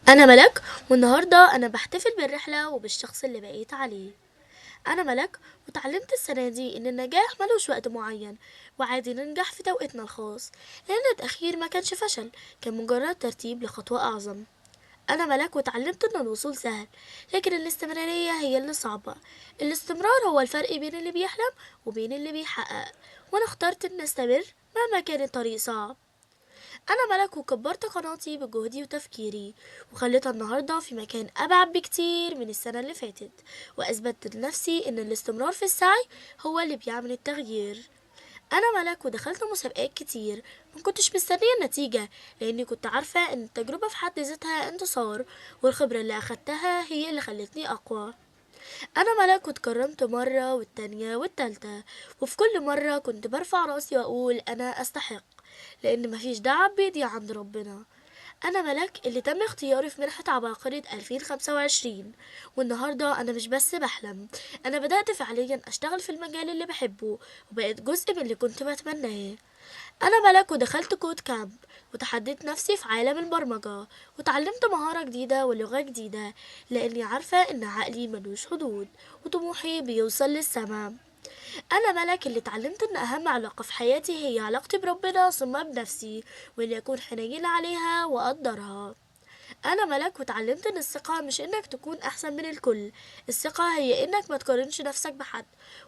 أنا ملك، والنهاردة أنا بحتفل بالرحلة وبالشخص اللي بقيت عليه. أنا ملك، وتعلمت السنة دي إن النجاح ملوش وقت معين، وعادي ننجح في توقيتنا الخاص، لأن التأخير ما كانش فشل، كان مجرد ترتيب لخطوة أعظم. أنا ملك، وتعلمت إن الوصول سهل، لكن الاستمرارية هي اللي صعبة. الاستمرار هو الفرق بين اللي بيحلم وبين اللي بيحقق، وأنا اخترت إن أستمر مهما كان الطريق صعب. أنا ملك، وكبرت قناتي بجهدي وتفكيري، وخليتها النهاردة في مكان أبعد بكتير من السنة اللي فاتت، وأثبتت لنفسي إن الاستمرار في السعي هو اللي بيعمل التغيير. أنا ملك، ودخلت مسابقات كتير، ما كنتش مستنية النتيجة، لأني كنت عارفة إن التجربة في حد ذاتها انتصار، والخبرة اللي أخدتها هي اللي خلتني أقوى. أنا ملك، واتكرمت مرة والتانية والتالتة، وفي كل مرة كنت برفع راسي وأقول أنا أستحق، لأن مفيش دعم بيضيع عند ربنا. أنا ملك اللي تم اختياري في منحة عباقرة 2025، والنهاردة أنا مش بس بحلم، أنا بدأت فعليا أشتغل في المجال اللي بحبه، وبقيت جزء من اللي كنت بتمناه. أنا ملك، ودخلت code camp، وتحديت نفسي في عالم البرمجة، وتعلمت مهارة جديدة ولغة جديدة، لأني عارفة إن عقلي ملوش حدود وطموحي بيوصل للسما. أنا ملك اللي اتعلمت إن أهم علاقة في حياتي هي علاقتي بربنا ثم بنفسي، وإني أكون حنين عليها وأقدرها. أنا ملك، واتعلمت إن الثقة مش إنك تكون أحسن من الكل، الثقة هي إنك ما تقارنش نفسك بحد،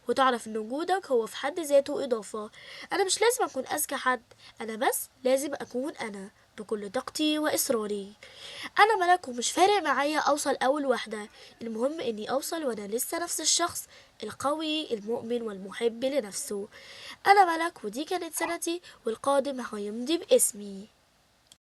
وتعرف إن وجودك هو في حد ذاته إضافة. أنا مش لازم أكون أذكى حد، أنا بس لازم أكون أنا بكل طاقتي وإصراري. أنا ملك، ومش فارق معايا أوصل أول واحدة، المهم إني أوصل وأنا لسه نفس الشخص القوي المؤمن والمحب لنفسه. أنا ملك، ودي كانت سنتي، والقادم هيمضي باسمي.